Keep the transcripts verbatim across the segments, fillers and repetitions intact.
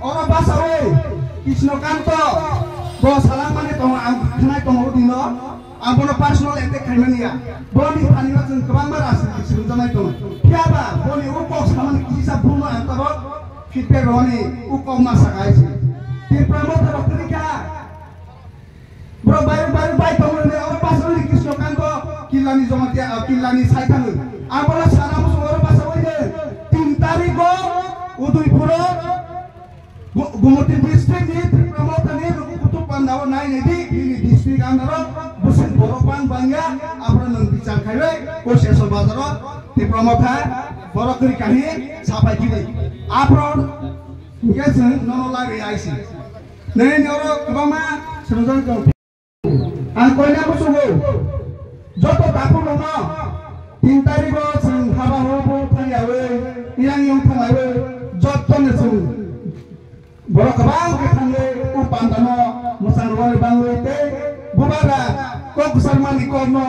Oro basawi Krishnakanto bo salangmani tongo, ang khnai tongo dino. Ang bono personal attack khaimani ya. Boni thani o chwng kwbangma rajniti swrwngjaknai tongo. Phiyaba boni o kok samani kisa bumno ang tabok feedback rwani o kok ma saka aisi. Tipra Motha rok kwrwi kha. Borok bai bai bai tongo hwnwi oro basawi Krishnakanto killani Jamatia, ah, killani sai thango. Ang bono sana muchungo oro basawi de tin tarikh o Udaipur o Gu-, Gumoti district ni Tipra Motha ni luku kutuk panda o nai nai di, nini district under o bwswk borok bang bang ya, aphuru nwng bichar khaiwi Koiseswar bazar o Tipra Motha borok kwrwi kahini sapai phidi. Aphuru hwnkhe chwng nono laiwi aisi. Nini oro kwbangma swrwngjak tong. Ang koina muchungo, joto takhuk rokno tin tarikh o chwng haba hor bo thangyawi, yang yang thanglaiwi, joto no chwng borok kwbang khe thangwi o panda no mwchang rwani bangwi tei bubagra kok kwchar mani kok no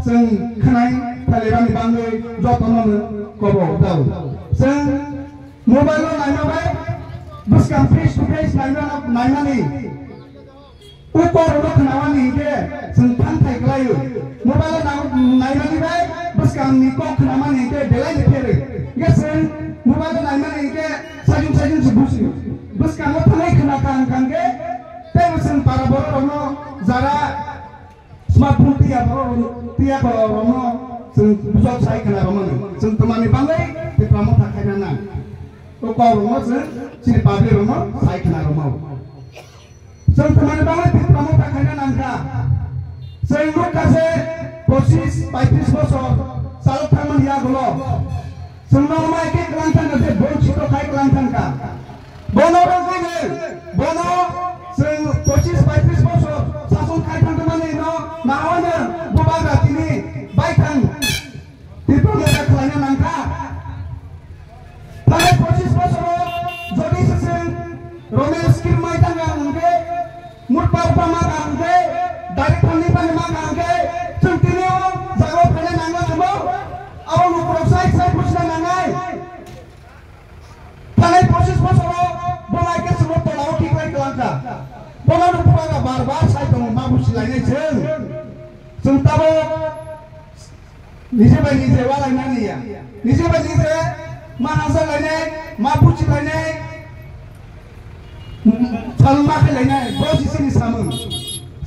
chwng khwnai phailai bani bangwi joto no kobo tao. Chwng mobile o naima bai bwskang face to face naima, naimani. O kok rwno khwnamani hinkhe chwng thanthai kwlaio. Mobile o nang-, naimani bai bwskangni kok khwnamani hinkhe belai ni pherwi. Hinkhe chwng mobile o naimani hinkhe sajung sajung se buji. Bwskango thangwi khwna kha wngkha hinkhe teibo chwng para borok rokno jara smartphone tiya borok rok, tiya borok rokno chwng bujok sai khwna rwmani. Chwng twmani bagwi Tipra Motha khaina nang. O kok rokno chwng chini public rokno sai khwna rwmao. Chwng twmani bagwi Tipra Motha khaina nangkha. Chwng nukha se pochis paitris bosor chalok thangmani yagulo. Chwngno mai khe kwlang thangkha se, bongchito khai kwlang thangkha. Bono rwgwino, bono chwng pochis paitris bosor sason khai thangmani no nahoino bubagra tini baithang Tipra Motha khlaina nangkha. Thanai pochis bosoro jodi se chwng Romesh Kirmai thangkha hwnkhe, Mutpa Rupama thangkhe, Dari Thangni Pani ma thangkhe, chwng tini o jagao phaina nangma thangbo, abo lukurok sai sai buchina nangnai. Thanai pochis bosoro bo lai khe chwngno tolao khiklai kwlangkha. Bono no bubagra bar bar sai tongo, ma buchilainai chwng. Chwng tabok nije bai nije walainani ya. Nije bai nije ma hachalainai, ma buchilainai, salma khailainai, bo se chini samung.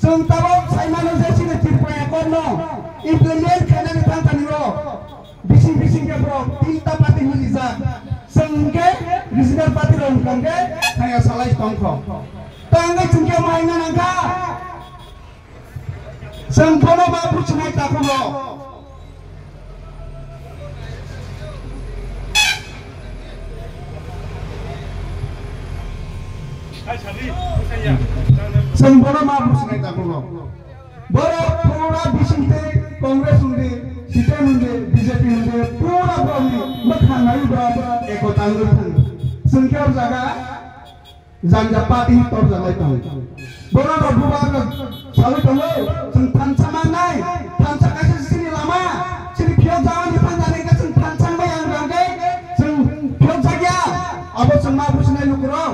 Chwng tabok saimano je chini Tripura Accord no implement khainani thangthani rok. Bising bising khe borok tinta party milijak. Chwng hwnkhe regional party rok hwnkha hwnkhe thangya salai tongkho. Tangwi chwng khe mai wngna nangkha. Chwng bono ma buchinai takhuk rok. Chwng bono ma buchinai takhuk rok. Borok pura bisingtwi Congress wngdi, C P M wngdi, B J P wngdi, pura borokni mwkhang naiwi borok ekota wngwi thango. Chwng khe o jaga janja party torjaklai tongo. Borok rok bubagra sawi tongo, chwng thansa mannai, thansa kaisa chini lama, chini phiyok jagani thansa hwnkhe chwng thansa wngbai ang rang khe chwng phiyok jakya, abo chwng ma buchinai lukurok.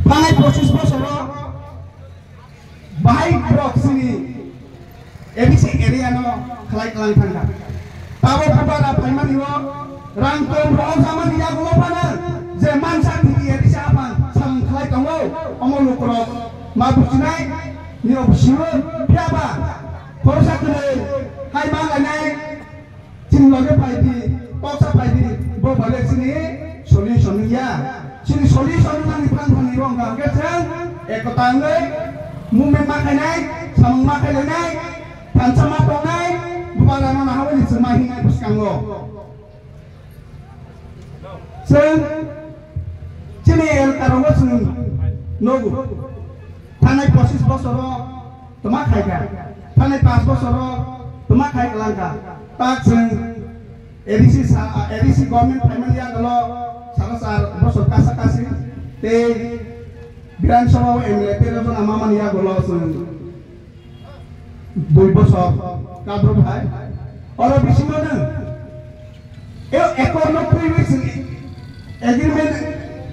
Thanai pochis bosoro bahai borok chini A D C area no khlai klang thangkha. Tabo bubagra phaimani o rang kom rok jamani yagulo phano je mansa thini A D C aphang samung khlai tongo, omo lukurok ma buchinai nirok siwo phiyaba khoroksa kwrwi hai ma lainai. Chini loge phai di, koksa phai di, bo bale chini solution ya. Chini solution nangni thang thangni bo wngkha hwnkhe chwng ekota wngwi movement ma khainai, samung ma khailainai, thansa ma tongnai, bubagra no naharwi chwng ma hingnai bwskango. Chwng chini elka rogo chwng nugo. Thanai pochis bosoro twma khaikha. Thanai panch bosoro twma khai kwlangkha. Tak chwng A D C sa, A D C government phaimani yagulo sara char bosor kasa kasi tei Bidhan Sabha o M L A tei rojona mamani yagulo chwng dui bosor kabro phai. Oro bisingo nwng e accord no twiwi chwng Agreement,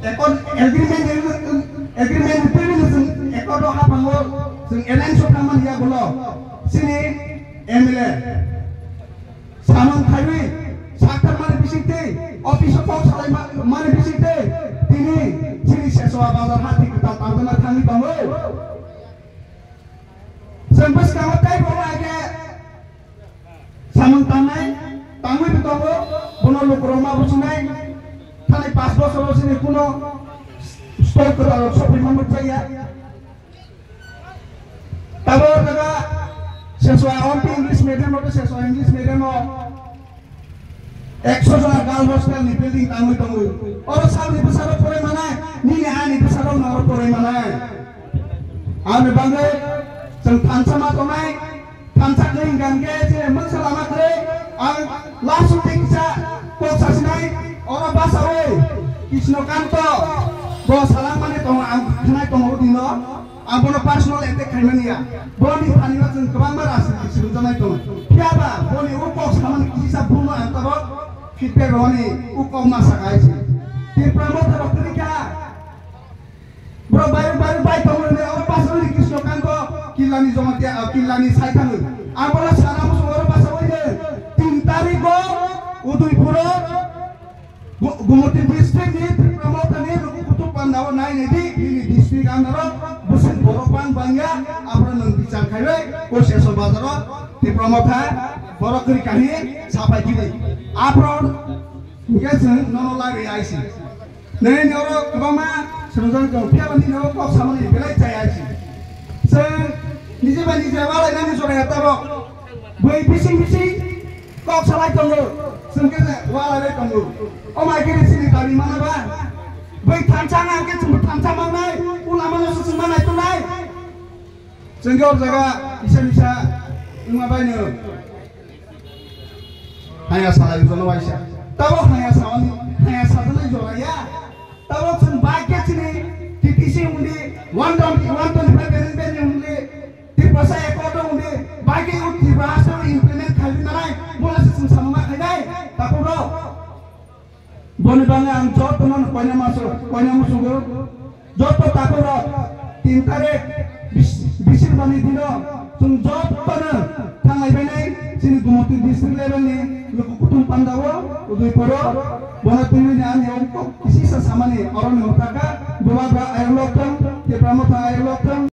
accord, agreement, agreement ni twi chwng accord o haphango chwng alliance o thangmani yagulo chini M L A samung khaiwi sakthar mani bisingtwi office o kok salai ma-, mani bisingtwi tini chini Sesoa bazar ha thik kwtal tangjakna thangwi tongo. Chwng bwskango tei bo hai khe samung tangnai, tangwi bo tongo, bono lukurok ma buchinai, thani pash bosor o chini kuno store kwtal rok sophi ma nukjaya. Tabo jaga Sesoa O M P English medium rok, Sesoa English medium o ekso jona girl hostel ni building tangwi tongo. Oro salni bwsarok porai manai, nini ani bwsarok no oro porai manai. Ani bagwi chwng thansa ma tongnai, thansa khe hingkha hingkhe chini mungsa lama kwrwi. Ang last week kisa kok sasinai, oro basawi Krishno Kanto bo salangmani tongo, ang khnai tongo dino. Ang bono personal attack khaimani ya. Boni thani no chwng kwbangma rajniti swngjak nai tongo. Phiya ba boni o kok samani kisa bhul no ang tabok feedback rwni o kok ma saka hai se. Tipra Motha rok kwrwi kha. Borok bai bai bai tongo ne oro pasal ni Krishno Kanto killani Jamatia, ah, killani sai thango. Ang bono sana musu oro pasal oi de. Tin tarik bo Udaipur o Gu-, Gumoti district ni Tipra Motha ni luku kutuk panda o nai nai di, nini district under o bwswk borok bang bang ya, aphuru nwng bichar khaiwi o Seso bazar o Tipra Motha borok kwrwi kahini saphai kidi. Aphuru hingke chwng nono lari aisi. Nini oro kwbangma swngjak tong, phiya ba nini oro kok samani belai chaya aisi. Chwng nije bai nije walai nani jora ya tabok. Bui bising bising kok salai tongo, chwng khe walai bai tongo. O mai khe chini dabi mana ba? Bui thansa nang khe chwng thansa mangnai, ulama no chwng manai tongnai. Chwng khe o jaga isa misa wngma bai no. Haya salai jono waisa. Tabok haya sawani, haya sajanai jora ya. Tabok chwng bai khe chini T T C undi one twenty, one twenty-five amendment ni undi Tiprasa accord o undi bai khe o Tiprasa implement khaidi nanai, bola se chwng samung ma khainai, takhuk rok. Boni bagwi ang jotono koina maso, koina musugo, joto takhuk rok tin tarik bis-, bisir bani dino chwng jotono thanglai bainai chini Gumoti district level ni luku kutung panda o Udaipur o. Bono twi ani ongkok kisi sa samani oroni hotaka Bubagra ayok lok thang, Tipra Motha ayok lok thang.